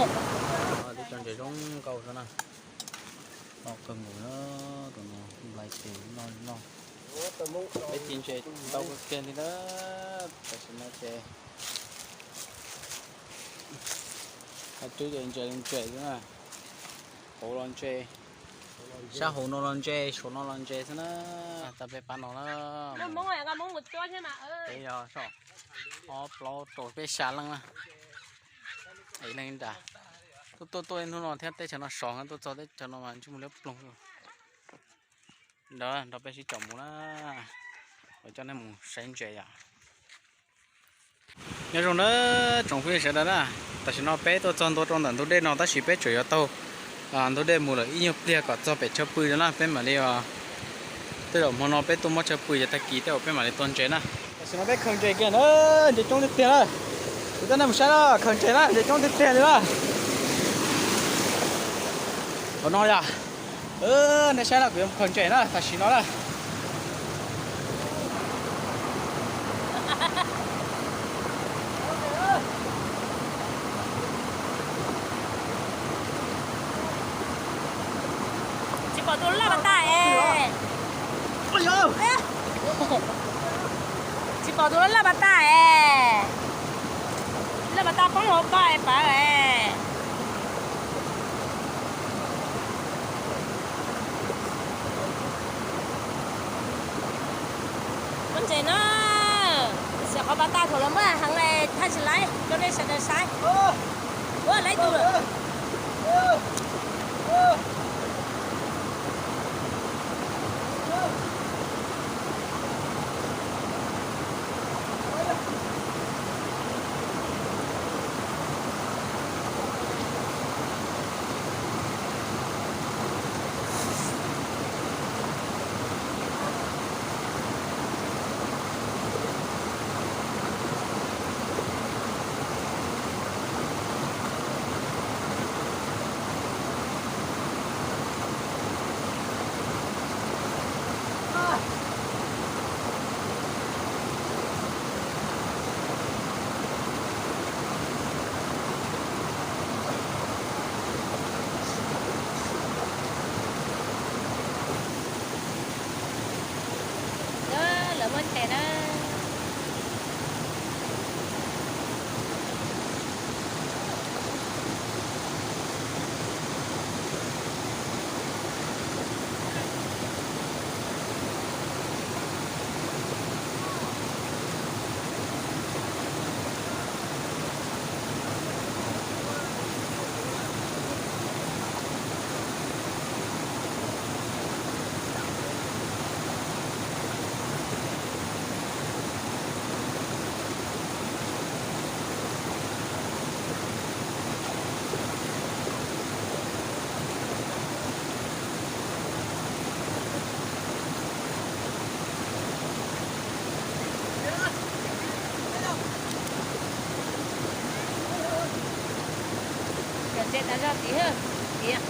Tib co ntses zoo nkauj xwb na. Loj kawg nkaus na, tus no nplai tes loj li loj. Peb ci ntses ntau kawg kiag li na. Tam sim no ces hais twb ces ntses los ntses xwb na. Hauv los ntses, sab hauv no los ntses, saum no los ntses xwb na. Tag peb pab no na. Peb yog ob plaub rau peb xya leej na. Ib leeg ib nra. Tuaj tuaj tuaj ib hnub no thiab teb chaws no sov, tuaj txog teb chaws no mas ntsej muag liab ploog. Nrog nrog peb sib caum mus na, ua coj nej mus saib ntses yom. Nyob zoo na tsoom phooj ywg sawv daws na, tam sim no peb tuaj txog ntua rau ntawm ntug dej no tab sis peb tseem yuav taug ntug dej mus lawm ib nyuag pliag kom txog pem chaw pw no na peb mam li, tej zaum hmo no peb tuaj muab chaw pw ces tag kis tej zaum peb mam li tua ntses na. Tam sim no peb khaws ntses kiag na, ntses coob tiag tiag na. Kuv coj nej mus saib na, khaws ntses na, ntses coob tiag tiag li na. Qhov no yog, nej saib na, kuv yuav mus khaws ntses na tam sim no na. Tsis pom tus loj pas tas es. Tsis pom tus loj pas tas es. Loj pas tas poob hauv ko es pawv es. Muab ntses no, xyov qhov pas tas thaum lawv muab heev es thaj tsis laib rau nej sawv daws saib. Ua laib tus. Lawv muab ntses na. Cov ntses tas zog tid, tid.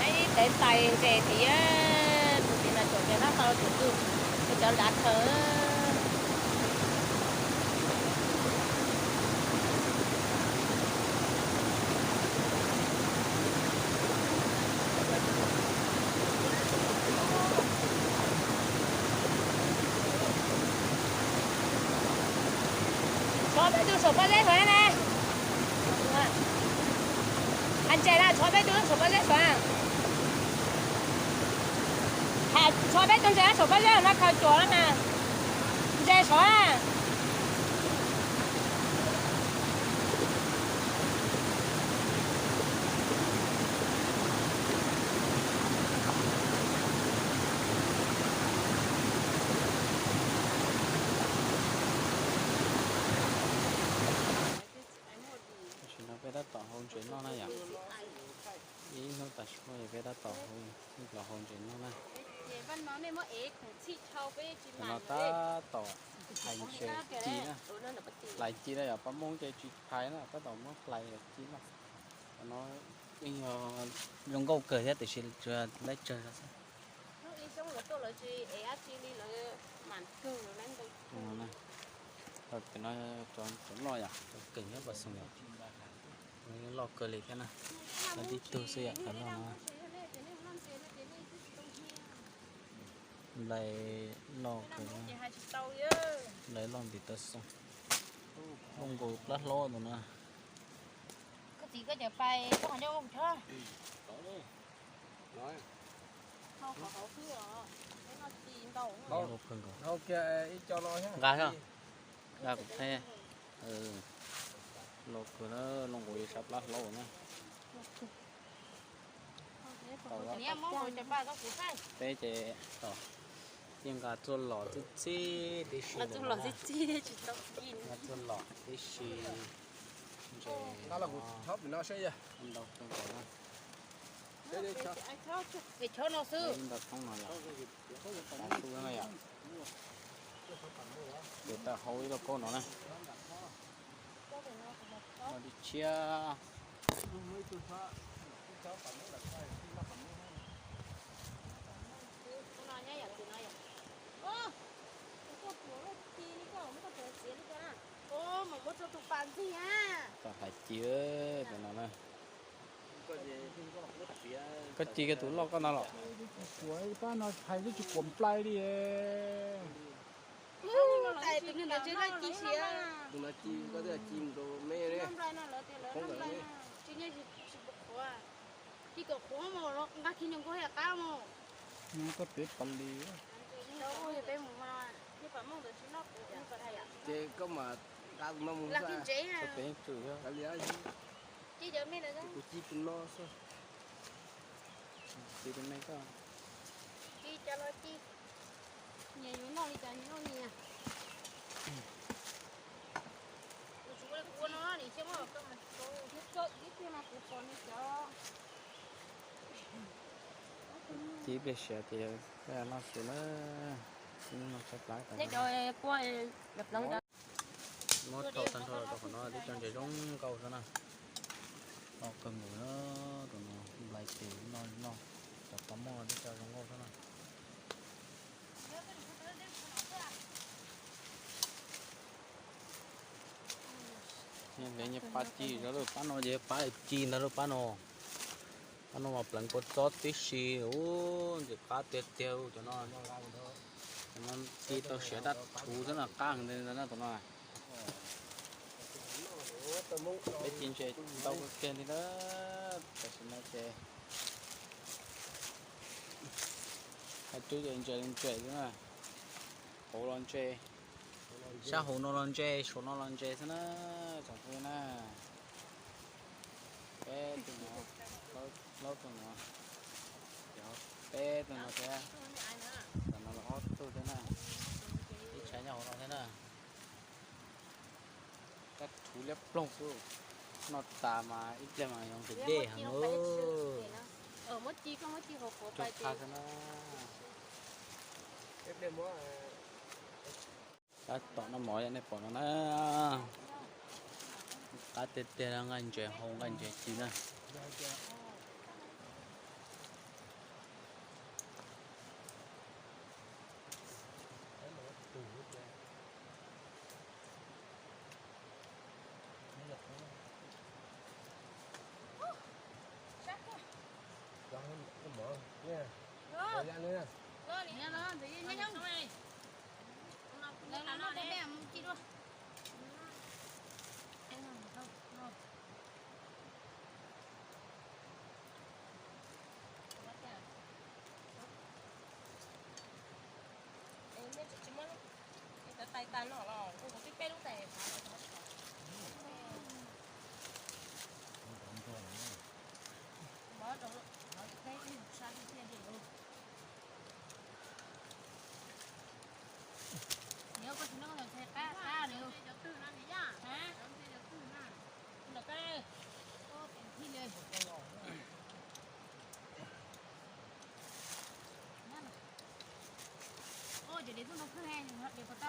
Ib tev tais ntses tid, tus tim no tsuam ntses tab tau tus twg, cov lav khaws. Tshuav peb tug saum pob zeb suav na. Hais ntses na, tshuav peb tug saum pob zeb suav. Hais tshuav peb tug ntses saum pob zeb no khaws tsuas na. Ntses suav na. Tam sim no peb tab tom hau ntses noj na yom. Ib hnub tas sim no peb tab tom los hau ntses noj na. Tam no tab tom hais Ces ci na, hlais ci na yom, pab Hmoob ces tsis phais na, tab tom muab hlais ci na. Qhov no yeej yog zoo nkauj kawg thiab tiam sis tsuas lawv tsawg xwb. Cov no cov loj yom, cov keem nyob Pas Xoom yom, loj kawg li thiab na. Loj tib tug xwb yom, cov loj no. Nplai loj kawg, nplai loj ntim taw xoo, loj nkaus plab hlaub tus no. Nqa, nqa kuv thaij. Loj kawg na, loj nkaus yuav sab plab hlaub na. Peb ces yeej nqa txuj lom txhij txhij tib si, nqa txuj lom tib si. Ntses ntau kawg nkaus na. Ib nta thoob no yom, xub no yom, ces tawm hau ib lauj kaub no na. Dib tshiab. Tau hlais ci tus no na. Koj ci kiag tus loj koj no los? Pab no hais twb tsis quav nplai li. Ci kom qhuav mus nqa kiag nyuag nkuaj qab mus. Koj pem pom li. Ces koj mam nqa tus no mus. Koj pem tswm. Ci cov me no xwb. Ci tus me koj. Ci cov los ci. Nyias yuav noj li cas nyias noj li. Kuv tsis ua li kuv ua no, nim cia muab koj mas tib tug no kuv pom nws cov. Ci pliag siav ces koj noj su na. Noj tshaib plab. Muab rau tag nrho rau qhov no tib co ntses zoo nkauj xwb na. Loj kawg nkaus na, tus no nplai tes no no, cov pab Hmoob no tib co zoo nkauj xwb na. Nyias pab ci zov lawm, pab no ces pab ci ntag lawm pab no. Pab no mas pleev kua txob tib si, ub, ntxim qab tiag tiag cov no. Ci tau siav daj rhuv xwb na, qab ntev ntawd na tus no. Peb ci ntses ntau kawg kiag li na, tam sim no ces hais rau ces ntses los ntses xwb na, hauv los ntses, sab hauv no los ntses, saum no los ntses xwb na, tsoom phooj ywg na. Peb tug no, plaub tug no, peb tug no thiab, tam no los ob tug thiab na, ib tshav nyob hauv no thiab na. Daj rhuv liab ploog xwb, noj tas mas ib pliag mas zoo dej dej heev. Tab tom noj mov nej pom no na, qab tiag tiag, nqaij ntses hau nqaij ntses ci na. Ua ces de tub no khwj he, de puas tag lawm?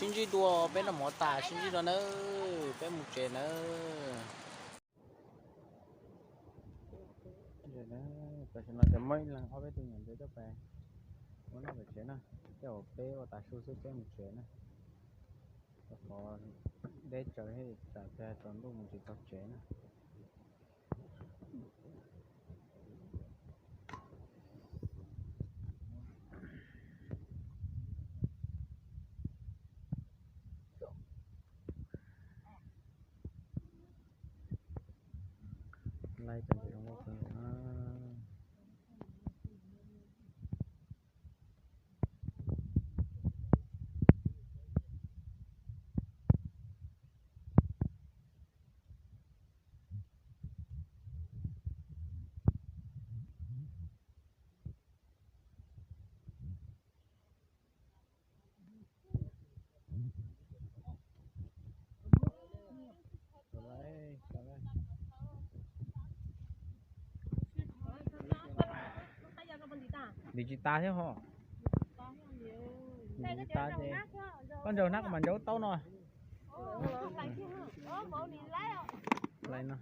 Sib ntsib dua, peb noj mov tas sib ntsib dua nawb, peb mus tsev nawb. Tam sim no ces muaj ib leeg ob peb tug nyuam ntses coj pais ua noj pem tsev na, tej zaum peb ua tav su xwb peb mus tsev na, rau qhov deb tsawv thiab tsam ces tsaus ntuj mus tsis tau tsev na. Laib cov ntses zoo nkauj kawg na. Ntim tsis tas thiab ho. Ntim tsis tas ces koj ntsaws hnab kuv mam ntsaws taub no. Lais no.